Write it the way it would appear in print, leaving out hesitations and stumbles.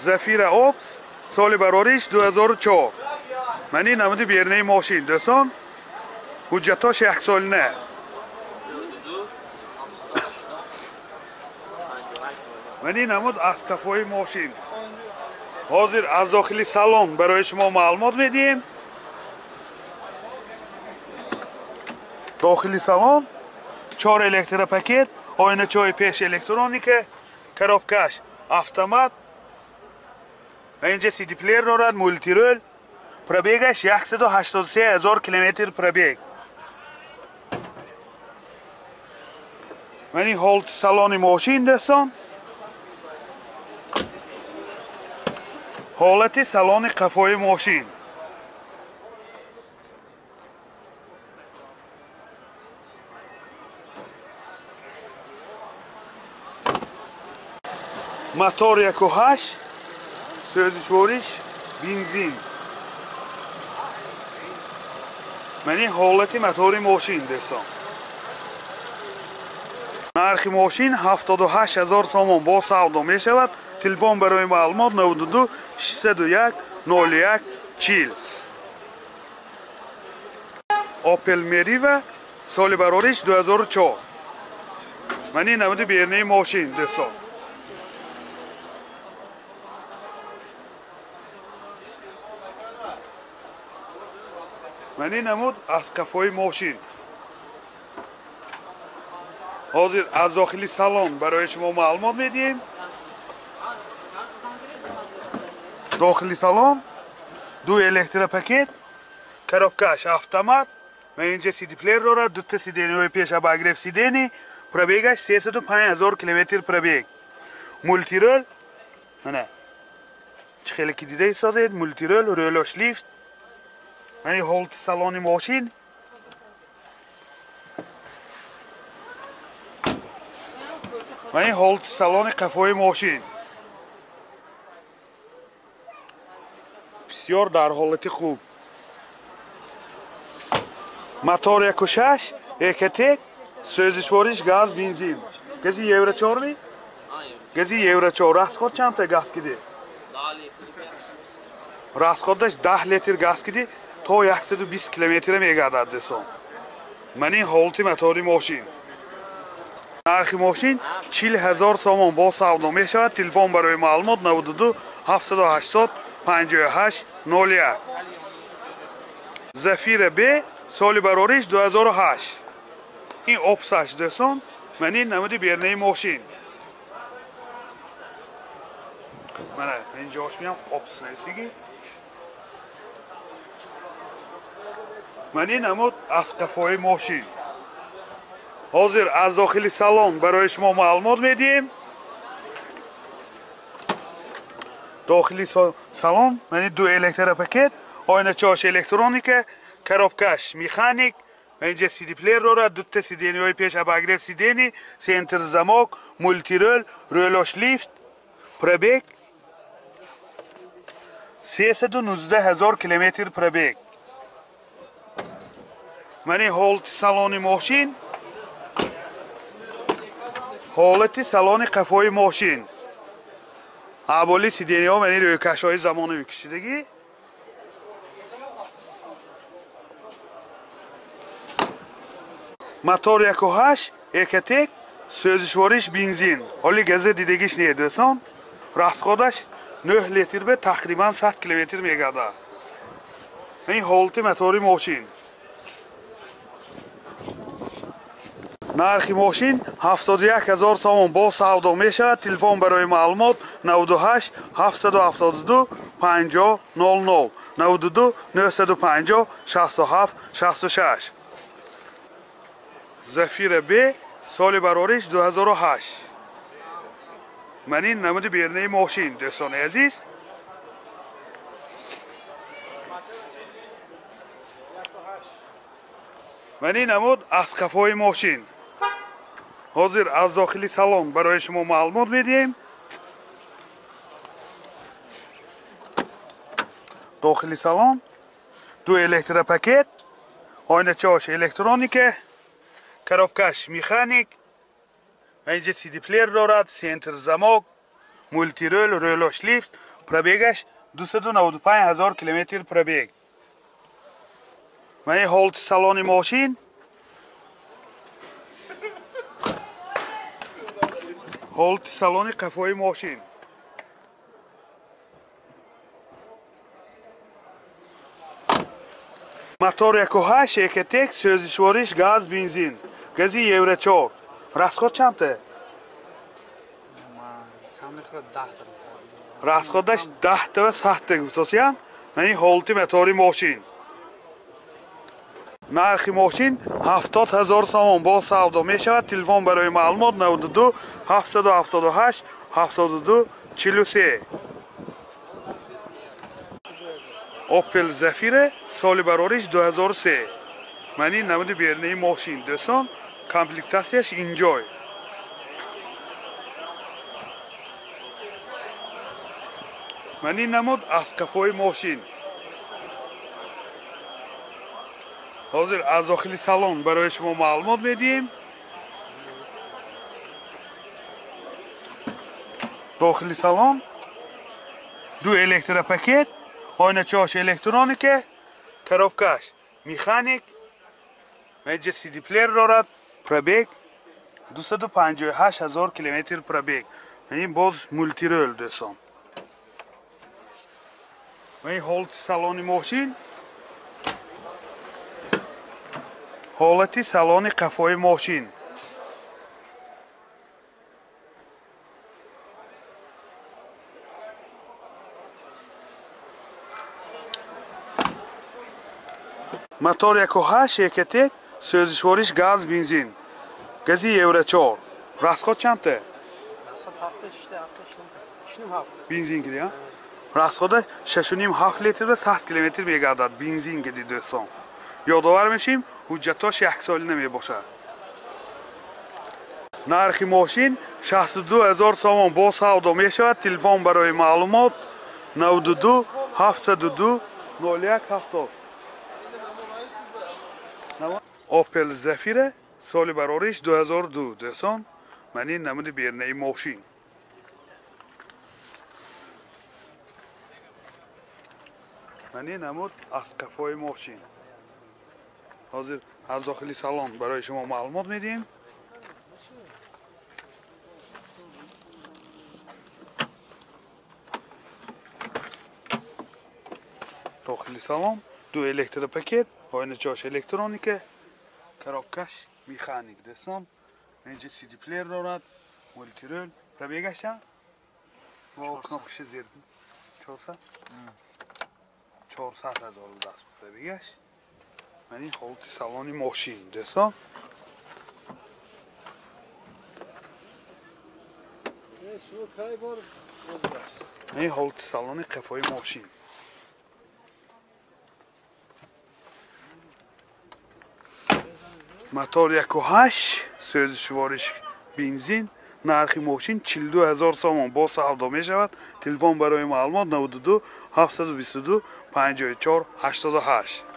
Зафира Опс соли барориш 2004. Мани намуди бернаи мошин дӯстон. Ҳуҷҷатош яксолина. Мани намуд аз қафои мошин. Ҳозир аз дохили салон барои шумо маълумот медиҳем. Дохили салон 4 электропакет, оиначаҳои пеш электроника, коробкаш автомат. Ва инҷа CD-плеер дорад, мултирол. Пробегаш 183 000 километр пробег. Мани ҳолати салони мошин дӯстон. Ҳолати салони қафои мошин. Мотор 1.8, сӯзишвориш бензин. Мани ҳолати мотори мошин дӯстон. Нархи мошин 78 000 сомон бо савдо мешавад. Телефон барои маълумот 92 601 01 40. Opel Meriva соли барориш 2004. Мани намуди бернаи мошин дӯстон. Мани намуд аз қафои мошин. Ҳозир аз дохили салон барои шумо маълумот медиҳем. Дохили салон ду электропакет, коробкаш автомат. Ва инҷа CD-плеер дорад, дута сидениҳои пеш обогрев сидени, пробегаш 305 000 километр пробег. Мултирол, мана чӣ хеле ки дида истодед, мултирол, рӯлош лифт. Мани ҳолати салони мошин. Мани ҳолати салони қафои мошин. Бисёр дар ҳолати хуб. Мотор 1.6, Экотек, сӯзишвориш газ, бензин. Гази Евро 4 ми? Гази Евро 4. Расход чандта газ киди? Расходаш 10 литр газ киди то 120 километр мегардад дӯстон. Мани ҳолати мотори мошин. Нархи мошин 40 000 сомон бо савдо мешавад. Телефон барои маълумот 92 780 58 01. Зафира Б соли барориш 2008. Ин Опсаш дӯстон. Мани намуди бернаи мошин. Мана инҷош меам Опс нестиги. Мани намуд аз қафои мошин. Ҳозир аз дохили салон барои шумо маълумот медиҳем. Дохили салон мани ду электропакет, оиначаҳош электроника, коробкаш механик. Инҷа CD-плеер дорад, дута сидениҳои пеш обогрев сидени, центр замок, мултирол, рӯлош лифт. Пробег 319 000 километр пробег. Мани ҳолати салони мошин. Ҳолати салони қафои мошин. Аболи сидениҳо мани рӯйкашҳои замонавӣ кишидагӣ. Мотор 1.8, Экотек, сӯзишвориш бензин. Ҳоли газа дидагиш не дӯстон. Расходаш 9 литр бе тақрибан 100 километр мегардад. Ин ҳолати мотори мошин. Нархи мошин 71 000 сомон бо савдо мешавад. Телефон барои маълумот 98 772 50 00 92 950 67 66. Зафира Б соли барориш 2008. Мани намуди бернаи мошин дӯстони азиз. Мани намуд аз қафои мошин. Ҳозир аз дохили салон барои шумо маълумот медиҳем. Дохили салон ду электропакет, оиначаҳош электроника, коробкаш механик. Инҷа CD-плеер дорад, центр замок, мултирол, рӯлош лифт. Пробегаш 295 ҳазор километр пробег. Ман ин ҳолати салони мошин. Ҳолати салони қафои мошин. Мотор 1.8 Ecotec, сӯзишвориш газ, бензин. Гази Евро 4. Расход чандта? Расходаш 10 та ва 100 та гуфтосиям. Ман ин ҳолати мотори мошин. Нархи мошин 70 ҳазор сомон бо савдо мешавад. Телефон барои маълумот 92 778 72 43. Opel Zafira соли барориш 2003. Ман ин намуди бернаи мошин дӯстон, комплектатсияш инҷой. Ман ин намуд аз қафои мошин. Ҳозир аз дохили салон барои шумо маълумот медиҳем. Дохили салон ду электропакет, ойначаҳош электроника, коробкаш механик, маҷа CD плеер дорад, пробег 258 ҳазор километр пробег. Ин боз мултирол дӯстон. Ин ҳолати салони мошин, ҳолати салони қафои мошин. Мотор 1.8 Ecotec, сӯзишвориш газ, бензин. Гази Евро 4. Расход чандта? Расход 7, Бензин киди, а? Расхода 6.5 литр ва 100 километр мегардад бензин киди дӯстон. Ёдовар мешим, ҳуҷҷатош яксолина мебошад. Нархи мошин 62 ҳазор сомон бо савдо мешавад. Телефон барои маълумот 92 702 01 70. Opel Zafira соли барориш 2002 дӯстон. Ман ин намуди бернаи мошин. Ман ин намуд аз қафои мошин. Ҳозир аз дохили салон барои шумо маълумот медиҳем. Дохили салон ду электропакет, ойначаҳош электроника, коробкаш механик дӯстон. Инҷа CD плеер дорад, мултирол. Пробегаш чанд? Во кнопкаша зер 400? 400 ҳазор будааст пробегаш. Ман ин ҳолати салони мошин дӯстон. Ин ҳолати салони қафои мошин. Мотор 1.8, сӯзишвориш бензин. Нархи мошин 42 ҳазор сомон бо савдо мешавад. Телефон барои маълумот 92 722 54 88.